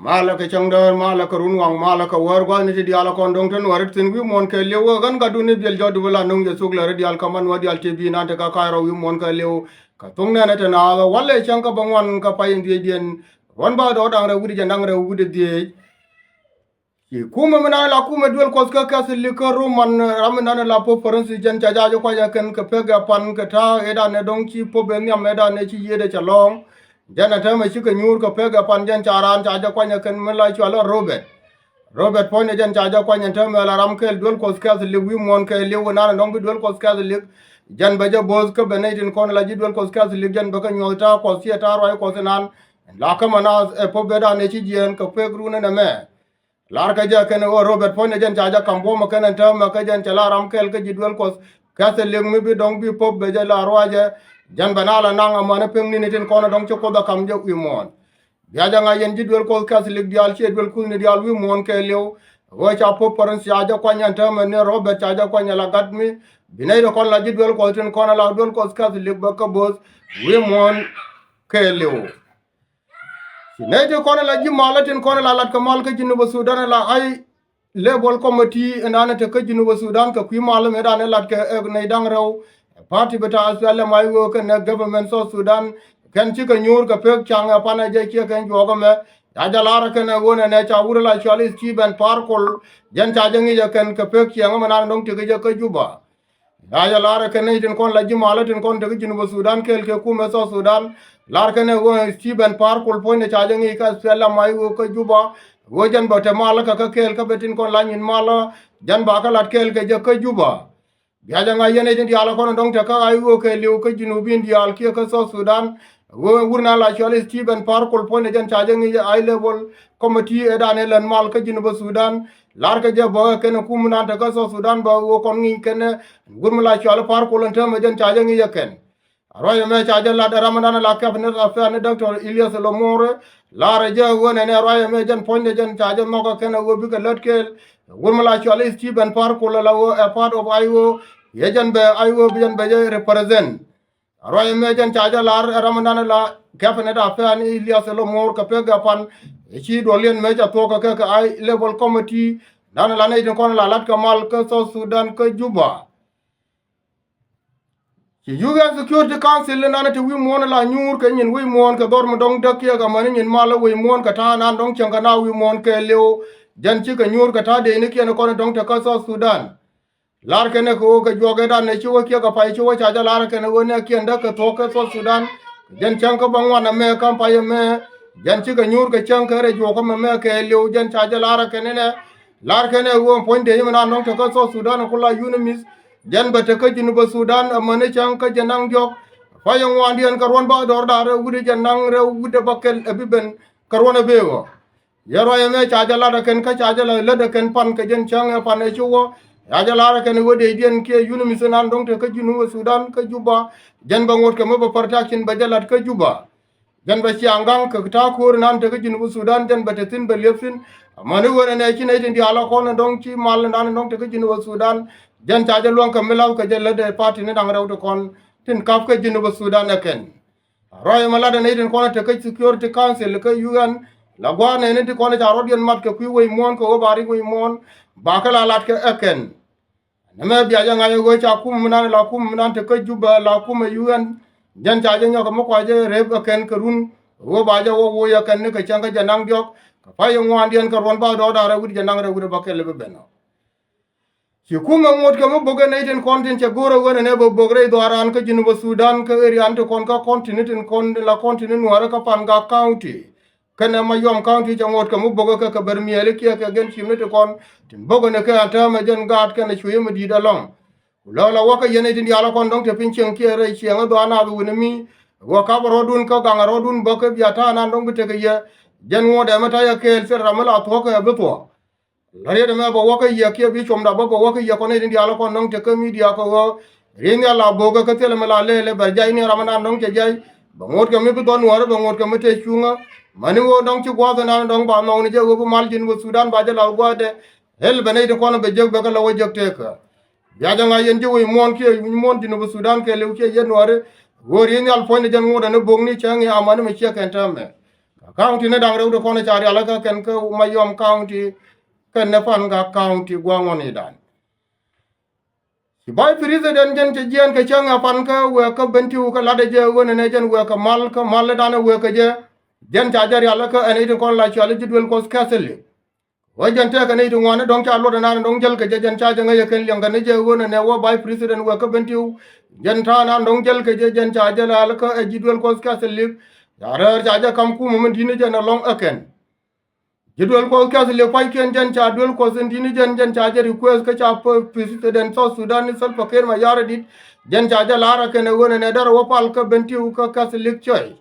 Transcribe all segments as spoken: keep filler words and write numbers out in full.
Malɛ kɛ cäŋdäär, malɛ kɛ runwaŋ, malɛ kɛ wäär gua̱thni ti diaal ɛ kɔn dɔ̱ŋ te Nuäärä thi̱n wi̱i̱ muɔ̱ɔ̱n kɛ li̱w ɛ ɣän gatdun i̱ biɛl jɔt dup la nuŋ yɛ thuk lɛ rɔ diaal kä man wä diaal te bi̱i̱ nan te kä ka̱a̱c rɔ wi̱i̱ muɔ̱ɔ̱n kɛ li̱w. Kɛ thok nɛnɛ te naath ɛ walɛ cäŋ kä bäŋuan kä pay in dhiecdiɛn ruɔ̱n bä dɔɔk da̱ŋ rɛw wi̱cdɛ jiɛn da̱ŋ rɛw wi̱cdɛ dhiec. Ci kumɛ mi nan la kumɛ duel Kuɔth kä Catholic kä Roman, ram mi nan la Pope Francis jɛn ca ja̱ jɛ kuany ɛ kɛn kɛ pek ɛ pan kɛ ta̱a̱ ëëdan ɛ dɔ̱ŋ ci Pope ɛ nhiam ëëdan ɛ ci yiëëdɛ cɛ lɔ̱ɔ̱ŋ. Jɛn ɛ täämɛ cikɛ nyuur kɛ pek ɛ pan jɛn ca raan ca jɛ kuany ɛ kɛn mi la cual ɛ Robert. Robert puɔ̱nydɛ jɛn ca jɛ kuany ɛ täämɛ la ram kɛɛl duel Kuɔth Catholic wi̱i̱ muɔ̱ɔ̱n kɛ li̱w ɛ nan ɛ dɔ̱ŋ bi duel Kuɔth Catholic. Jɛn bɛ jɛ bo̱o̱th kä bɛ nɛy tin kɔn la ji̱ duel Kuɔth Catholic jɛn bɛ kɛ nyuɔ̱th ta̱a̱ Kuɔth ciɛ ta̱a̱ ruac Kuɔth inan. La kä manath ɛ Pope ëëdan ɛ ci jiɛɛn kɛ pek run ɛn ɛmɛ. Lar kä jɛ kɛn ɣöö Robert puɔ̱nydɛ jɛn ca jɛ ka̱m buɔ̱mɛ kɛn ɛn täämɛ kä jɛn cɛ la ram kɛl kä ji̱ duel Kuɔth Catholic mi bi dɔ̱ŋ bi Pope bɛ jɛ la ruacɛ. Jɛn bɛ na la naŋ amäni pek ni̱ni tin kɔn ɛ dɔ̱ŋ ci Kuoth ɛ ka̱m jɛ wi̱i̱ muɔ̱ɔ̱n. Bia jɛ ŋa̱c yɛn ji̱ duel Kuɔth Catholic diaal ciɛ duel kuthni diaal wi̱i̱ muɔ̱ɔ̱n kɛ li̱w. Ɣöö ca Pope Francis ca jɛ kuany ɛn täämɛ ni Robert ca jɛ kuany ɛ la gat mi bi nɛy ti kɔn la ji̱ duel Kuɔth tin kɔn ɛ la duel Kuɔth Catholic bɛ kä bo̱o̱th wi̱i̱ muɔ̱ɔ̱n kɛ li̱w. Ci nɛy ti kɔn ala ji̱ mal tin kɔn ala lat kɛ mal kä Jinub Sudan ala high level committee ɛn an te kä Jinub Sudan kɛ kui̱ mal mëë dan lat kɛ ɛ nɛy da̱ŋ rɛw. Party bi ta SPLM-IO kɛnɛ government South Sudan kɛn cikɛ nyuur kɛ pek caŋ ɛ pan ɛ jɛ ciɛ kɛn juɔk ɛmɛ. Ca jɛ lar ɛ kɛn ɛ ɣöö nɛnɛ ca wur ala cɔal i̱ Stephen Par Kuol jɛn ca jɛ ŋi̱c ɛ kɛn kɛ pek ciɛŋ ɛmɛ nan dɔ̱ŋ tekɛ jɛ kä Juba. Yaa jɛ lar ɛ kɛn nɛy tin kɔn la ji̱ malä tin kɔn tekä Jinub Sudan kɛɛl kɛ kumɛ South Sudan. Lar kɛn ɛ ɣöö Stephen Par Kuol puɔ̱nydɛ ca jɛ ŋi̱i̱c kä SPLM-IO kä Juba. Ɣöö jɛn bä te malä kɛ kä kɛɛl kä bɛ tin kɔn la nyin malä. Jɛn ba kä lat kɛɛl kɛ jɛ kä Juba. Bia jɛ ŋa̱c yɛn nɛy tin diaal ɛ kɔn ɛ dɔ̱ŋ tekä IO kɛ li̱w kä Jinubin diaal kiɛ kä South Sudan. Ɣöö wur na la cɔal i̱ Stephen Par Kuol puɔ̱nydɛ jɛn ca jɛ ŋi̱i̱c ɛ high level committee ëëdan ëë lät mal kä Jinub Sudan. Lar kɛ jɛ bä ɛ kɛn ɛ kum nan tekä South Sudan bä ɣöö kɔn ŋi̱i̱c kɛn ɛ wur mi la cɔal i̱ Par Kuol ɛn täämɛ jɛn ca jɛ ŋi̱i̱c ɛ kɛn. A ruac ɛmɛ ca jɛ lat ɛ ram ɛnan la cabinet affair ni Doctor Elias Lomore. Lar ɛ jɛ ɣöö nɛnɛ ruac ɛmɛ jɛn puɔ̱nydɛ jɛn ca jɛ nhɔk ɛ kɛn ɛ ɣöö bikɛ lät kɛɛl. Wur mi la cɔal i̱ Stephen Par Kuol la ɣöö ɛ part of IO. Yɛ jɛn bɛ IO bi jɛn bɛ jɛ represent. A ruac ɛmɛ jɛn ca jɛ lar ɛ ram ɛnan la cabinet affair ni Elias Lomore kɛ pek ɛ pan. Ɛ ci duɔliɛn mëë ca thuɔ̱k kɛ kɛ high level committee. Nan la nɛy tin kɔn la lat kɛ mal kä South Sudan kä Juba. Ci UN Security Council in nanɛ ti wi̱i̱ muɔ̱ɔ̱n la nyuur kɛ nyin wi̱i̱ muɔ̱ɔ̱n kɛ dhɔr mi dɔ̱ŋ däk kiɛ kɛ mäni nyin malä wi̱i̱ muɔ̱ɔ̱n kɛ ta̱a̱ nan dɔ̱ŋ cieŋ kɛ na wi̱i̱ muɔ̱ɔ̱n kɛ liw. Jɛn cikɛ nyuur kɛ ta̱a̱ dee ni kiɛn kɔn dɔ̱ŋ te kä South Sudan. Lar kɛn ɛ kɛ ɣöö kɛ juɔk ëëdan ɛ ci wä kiɛ kɛ pay ci wä ca jɛ lar kɛn ɛ ɣöö nɛ kiɛn däk kɛ thuɔ̱k kɛ South Sudan. Jɛn cäŋ kä bä ŋuan ɛmɛ kä pay ɛmɛ. Jɛn cikɛ nyuur kɛ cäŋ kɛ rɛy juɔk ɛmɛ kɛ liw jɛn ca jɛ lar kɛn inɛ. Lar kɛn ɛ ɣöö puɔ̱ny dee yim nan nɔŋ te kä South Sudan ku la UNMISS. Jɛn bɛ te kä Jinub Sudan amäni cäŋ kä jɛ naŋ diɔ̱k. Pay ɛ ŋuandiɛn kɛ ruɔ̱n bä dɔ̱r da̱r rɛw wi̱cdɛ jɛ naŋ rɛw wi̱cdɛ bä kɛl ɛ bi ben kɛ ruɔ̱n ɛ bee ɣɔ̱. Yɛ ruac ɛmɛ ca jɛ lat ɛ kɛn kä ca jɛ la lät ɛ kɛn pan kɛ jɛn cäŋ ɛ pan ɛ ci wä. Ca jɛ lar ɛ kɛn ɛ ɣöö dee diɛn kiɛ UNMISS nan dɔ̱ŋ te kä Jinub Sudan kä Juba. Jɛn bɛ ŋot kɛ mi bɛ protection bɛ jɛ lat kä Juba. Jɛn bɛ ciaŋ gaŋ kɛ ta̱a̱ ko̱o̱r nan tekä Jinub Sudan jɛn bɛ te thi̱n bɛ liep thi̱n. Amäni ɣöö nɛnɛ ci nɛy tin diaal ɛ kɔn ɛ dɔ̱ŋ ci mal nan ɛ dɔ̱ŋ tekä Jinub Sudan. Jɛn ca jɛ luäŋ kɛ mi la̱th kɛ jɛ lät ɛ party ni da̱ŋ rɛw ti kɔn tin kap kä Jinub Sudan ɛ kɛn. Ruac ɛmɛ lat ɛ nɛy tin kɔn ɛ tekä Security Council kä UN. La gua̱a̱r nɛni ti kɔn ɛ ca rɔ̱diɛn mat kɛ kui̱ wec muɔ̱ɔ̱n kɛ ɣöö ba ri̱k wec muɔ̱ɔ̱n. Ba kɛ la lat kɛ ɛ kɛn. Nɛmɛ bia jɛ ŋa̱c ɛ ɣöö ca kumɛ mi nan la kumɛ mi nan te kä Juba la kumɛ UN. Jɛn ca jɛ nyɔk ɛ mi kua jɛ rep ɛ kɛn kɛ run. Ɣöö ba jɛ wä woc ɛ kɛn ni kɛ cäŋ kä jɛ naŋ diɔ̱k. Kɛ pay ɛ ŋuandiɛn kɛ ruɔ̱n ba dɔɔk da̱ŋ rɛw wi̱cdɛ jɛ naŋ rɛw wi̱cdɛ bä kɛl ɛ bi ben ɔ. Ci kumɛ ŋot kɛ mi bo̱k ɛ nɛy tin kɔn tin cɛ go̱o̱r ɛ ɣöö nɛnɛ bɛ bo̱k rɛy dhɔaaran kä Jinub Sudan kä area ti kɔn kä kɔn tin tin kɔn la kɔn tin nuäärä kä Pangak County. Kɛnɛ Mayom County cɛ ŋot kɛ mi bo̱k ɛ kɛ kɛ bär miɛɛli kiɛ kɛ gɛn cim ni ti kɔn tin bo̱k ɛ ni kɛ an täämɛ jɛn gaat kɛnɛ cuëë mi di̱i̱t ɛlɔ̱ŋ. Ku lɛ la wäkä yɛn i̱ tin diaal ɛ kɔn dɔ̱ŋ te piny cieŋ kiɛ rɛy cieŋ ɛ dhɔaan a bi wi̱n mi. Wä kap rɔɔdun kä gaŋ rɔɔdun bä kä bia ta̱a̱ nan dɔ̱ŋ bi tekɛ yɛ. Jɛn ŋuɔ̱t ɛmɛ ta̱a̱ yɛ kɛɛl thil ram mi la thuɔ̱k kɛ bi thuɔ̱k. La riet ɛmɛ bɛ wäkä yɛ kiɛ bi cuɔmda bä bɛ wäkä yɛ kɔn i̱ tin diaal ɛ kɔn dɔ̱ŋ te kä midia kɛ ɣöö. Ri̱n nhial la bo̱o̱kä kä thil ɛmɛ la lɛɛlɛ bɛ jay ni ram nan dɔ̱ŋ cɛ jay. Bɛ ŋuɔ̱t kɛ mi bi dhɔn nuäärä bɛ ŋuɔ̱t kɛ mi te cuŋä. Mäni ɣöö dɔ̱ŋ ci gua̱a̱th ɛnan dɔ̱ŋ ba nhɔkni jɛ ɣöö bi mal ji̱n wä Sudan ba jɛ la gua̱a̱thdɛ. Ɣel bɛ nɛy ti kɔn bɛ jek bɛ kɛ lɔ wä jek tekä. Bia jɛ ŋa̱c yɛn ji̱ wi̱i̱ muɔ̱ɔ̱n kiɛ wi̱i̱ muɔ̱ɔ̱n Jinub Sudan kɛ li̱w kiɛ yɛn nuäärä. Ɣöö ri̱i̱n nhial puɔ̱nydɛ jɛn ŋot ɛn i̱ bo̱kni cäŋ i̱ amani mi ciɛ kɛn täämɛ. Kɛ County ni da̱ŋ rɛw ti kɔn ca rial kä kɛn kä Mayom County kɛn ni Pangak County gua̱a̱ŋ ŋuɔ̱n i̱ dan. Ci Vice President jɛn cɛ jiɛɛn kɛ cäŋ ɛ pan kä wëë kä Bentiu kä latdɛ jɛ ɣöö nɛnɛ jɛn wëë kɛ mal kä mal i̱ dan ɛ wëë kɛ jɛ. Jɛn ca jɛ rial kä ɛn i̱ ti kɔn la cual i̱ ji̱ duël Kuɔth Catholic. Wä jɛn tɛkɛ ni ti ŋuan ni dɔ̱ŋ ca luɔt ɛnan dɔ̱ŋ jäl kɛ jɛ jɛn ca jɛ ŋäc ɛ kɛn liɛŋ kɛ ni jɛ ɣöö nɛnɛ wä Vice President wä kä Bentiu. Jɛn ta̱a̱ nan dɔ̱ŋ jäl kɛ jɛ jɛn ca jɛ lal kä ɛ ji̱ duel Kuɔth Catholic. Ca rɛɛr ca jɛ kam kumɛ mi di̱t ni jɛn ɛlɔ̱ŋ ɛ kɛn. Ji̱ duel Kuɔth Catholic pua̱nykiɛn jɛn ca duel Kuɔth in di̱t ni jɛn jɛn ca jɛ request kä ca President South Sudan ni Salva Kiir Mayardit. Jɛn ca jɛ lar ɛ kɛn ɛ ɣöö nɛnɛ derɛ wä pal kä Bentiu kä Catholic Church.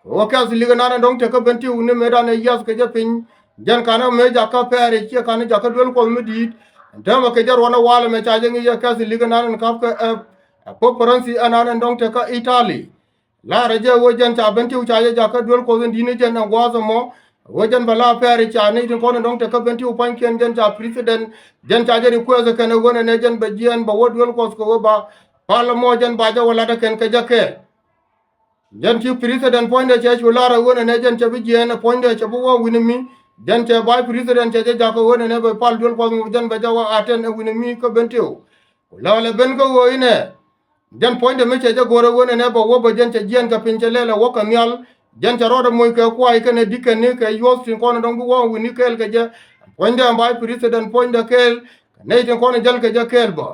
Wä Catholic nan ɛ dɔ̱ŋ te kä Bentiu ni mëë dan ɛ yiath kɛ jɛ piny. Jɛn kanɛ mëë jakä pɛɛri ciɛ kanɛ jakä duel Kuɔth mi di̱i̱t. Ɛn täämɛ kɛ jɛ ruɔn ɛ wal ɛmɛ ca jɛ ŋi̱i̱c ɛ Catholic nan ɛn ka̱p kä ɛ Pope Francis ɛnan ɛn dɔ̱ŋ te kä Italy. Laarɛ jɛ wä jɛn ca Bentiu ca jɛ jakä duel Kuɔth in di̱t ni jɛn ɛn gua̱a̱th ɛmɔ. Wä jɛn bɛ la pɛɛri ca ni tin kɔn ɛn dɔ̱ŋ te kä Bentiu pua̱nykiɛn jɛn ca President. Jɛn ca jɛ request kɛn ɛ ɣöö nɛnɛ jɛn bɛ jiɛɛn bɛ wä duel Kuɔth kɛ wä ba pal ɛmɔ jɛn ba jɛ wä lat ɛ kɛn kɛ jɛ kɛɛl. Jɛn ci President puɔ̱nydɛ cɛ cu lar ɛ ɣöö nɛnɛ jɛn cɛ bi jiɛɛn ɛ puɔ̱nydɛ cɛ bi wä wi̱ni mi. Jɛn cɛ Vice President cɛ jɛ jakä ɣöö nɛnɛ bɛ pal duel Kuɔth mi jɛn bɛ jɛ wä attend ɛ wi̱ni mi kä Bentiu. Ku lɛ lɛ ben kä ɣöö inɛ jɛn puɔ̱nydɛ mi cɛ jɛ go̱r ɛ ɣöö nɛnɛ bɛ wä bä jɛn cɛ jiɛɛn kɛ piny cɛ lɛl ɛ wä kɛ nhial. Jɛn cɛ rɔɔdɛ moc kɛ kuay kɛnɛ di̱kɛn ni kɛ yuɔ̱th tin kɔn dɔ̱ŋ bi wä wi̱ni kɛɛl kɛ jɛ. Puɔ̱nydɛ Vice President puɔ̱nydɛ kɛɛl kɛ nɛy tin kɔn jäl kɛ jɛ kɛɛl bä.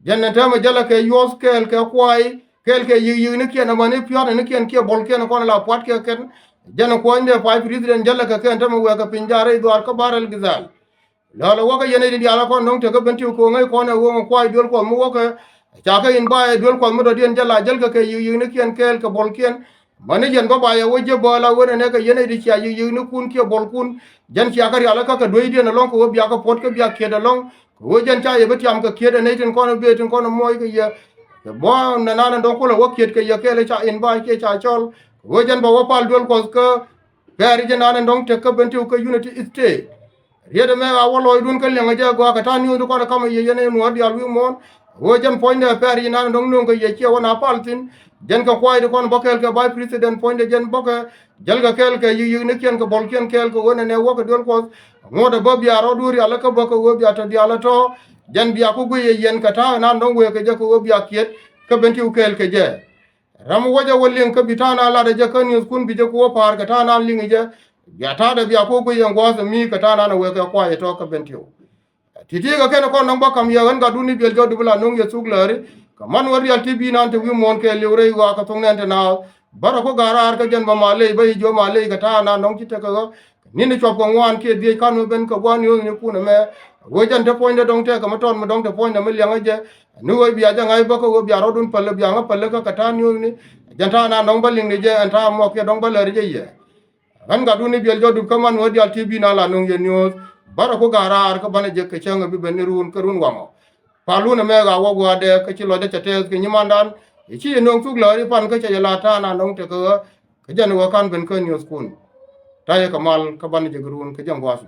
Jɛn ɛn täämɛ jälɛ kɛ yuɔ̱th kɛɛl kɛ kuay kɛɛl kɛ yi̱k yi̱k ni kiɛn amäni piɔ̱ɔ̱t ni kiɛn kiɛ bɔl kiɛn kɔn la pua̱t kɛ kɛn. Jɛn kuɔ̱nyni Vice President jälɛ kɛ kɛn täämɛ wɛɛkɛ piny ja̱a̱r rɛy dhuaar kä Bahr el Ghazal. Lɔ̱lɛ wäkɛ yɛn i̱ diaal kɔn dɔ̱ŋ tekä Bentiu ko̱ŋ ɛ kɔn ɛ ɣöö kuay duel Kuɔth mi wäkɛ. Ca kɛ in ba ɛ duel Kuɔth mi dɔ̱diɛn jälɛ a jälkɛ kɛ yi̱k yi̱k ni kiɛn kɛɛl kɛ bɔl kiɛn. Mäni yɛn bä ba yɛ wä ji̱ bä la wen ɛnɛ kɛ yɛn i̱ di cia yi̱k yi̱k ni kun kiɛ bɔl kun. Jɛn cia kɛ rial kä kɛ dueecdiɛn ɛlɔ̱ŋ kɛ ɣöö bia kɛ puɔ̱t kä bia kiɛt ɛlɔ̱ŋ. Kɛ ɣöö jɛn ca yɛ bi tiam kɛ kiɛt ɛ nɛy tin kɔn ɛ bëë tin kɔn ɛ muɔc kɛ yɛ. Kɛ bä nɛnan ɛn dɔ̱ŋ kulɛ wä kiɛt kɛ yɛ kɛɛl ca in ba kiɛ ca cɔl. Kɛ ɣöö jɛn bä wä pal duel Kuɔth kä pɛɛri jɛ nan ɛn dɔ̱ŋ tek kä Bentiu kä Unity State. Riet ɛmɛ a wä lɔcdun kä liɛŋ ɛ jɛ gɔaa kɛ ta̱a̱ niuth kɔn ɛ kamɛ yɛ yɛn ɛ nuɔ̱ɔ̱r diaal wi̱i̱ muɔ̱ɔ̱n. Ɣöö jɛn puɔ̱nydɛ pɛɛri jɛ nan ɛn dɔ̱ŋ nööŋ kɛ yɛ ciɛ wä na pal thi̱n. Jɛn kɛ kuaacdɛ kɔn bä kɛɛl kɛ Vice President puɔ̱nydɛ jɛn bä kɛ jäl kɛ kɛɛl kɛ yi̱k yi̱k ni kiɛn kɛ bɔl kiɛn kɛɛl kɛ ɣöö nɛnɛ wäkɛ duel Kuɔth. Ŋuɔ̱t ɛ bä bia rɔɔdu rial kä bä kɛ ɣöö bia tɔ diaal ɛ tɔ̱. Jɛn bia ku guiy ɛ yɛn kɛ ta̱a̱ nan dɔ̱ŋ wëë kɛ jɛ kɛ ɣöö bia kiɛt kä Bentiu kɛɛl kɛ jɛ. Ram wä jɛ wä liŋ kä bi ta̱a̱ nan latdɛ jɛ kä niuthkun bi jɛ ku wä pa̱a̱r kɛ ta̱a̱ nan liŋ jɛ. Bia ta̱a̱dɛ bia ku guiy ɛn gua̱a̱th ɛ mi kɛ ta̱a̱ nan ɛ wëë kɛ kuay ɛ tɔ̱ kä Bentiu. Ti̱ti̱ kɛ kɛn kɔn nɔŋ bä ka̱m yɛ ɣän gatdun i̱ biɛl jɔt dup la no̱ŋ yɛ thuk lääri. Kɛ man wä rial ti bi nan te wi̱i̱ muɔ̱ɔ̱n kɛ liw rɛy ɣɔaa kɛ thoŋ nɛn te naath. Bärɛ ku ga̱a̱r raar kä jɛn bä maley bä yi jiö maley kɛ ta̱a̱ nan nɔŋ ci tekɛ ɣä. Kɛ ni̱n i̱ cuɔp kɛ ŋuan kiɛ dhiec ka̱n wä ben kɛ gua̱a̱n yo̱o̱th ni kun ɛmɛ. Ɣöö jɛn te puɔ̱nydɛ dɔ̱ŋ tɛkɛ mi tɔt mi dɔ̱ŋ te puɔ̱nydɛ mi liɛŋä jɛ. Ni ɣöö bia jɛ ŋa̱c bä kä ɣöö bia rɔɔdun päl bia ŋä päl kä kɛ ta̱a̱ niööthni. Jɛn ta̱a̱ nan dɔ̱ŋ bä liŋni jɛ ɛn ta̱a̱ mɔk kiɛ dɔ̱ŋ bä lääri jɛ yɛ. Ɣän gatdun i̱ biɛl jɔt dup kä man wä diaal ti bi na la nuŋ yɛ niööth. Bärɛ ku ga̱a̱r raar kä banɛ jek kɛ cäŋ ɛ bi ben ni run kä run waŋɔ. Palun ɛmɛ ɣaa wä gua̱a̱dɛ kä ci lɔcdä cɛ tɛɛth kɛ nyimandan. I̱ ci yɛ nööŋ thuk lääri pan kä cɛ yɛ la ta̱a̱ na nɔŋ tekɛ ɣä. Kä jɛn ɛ ɣä ka̱n ben kä niööthkun. Ta̱yɛ kɛ mal kä banɛ jek run kä jɛn gua̱a̱th.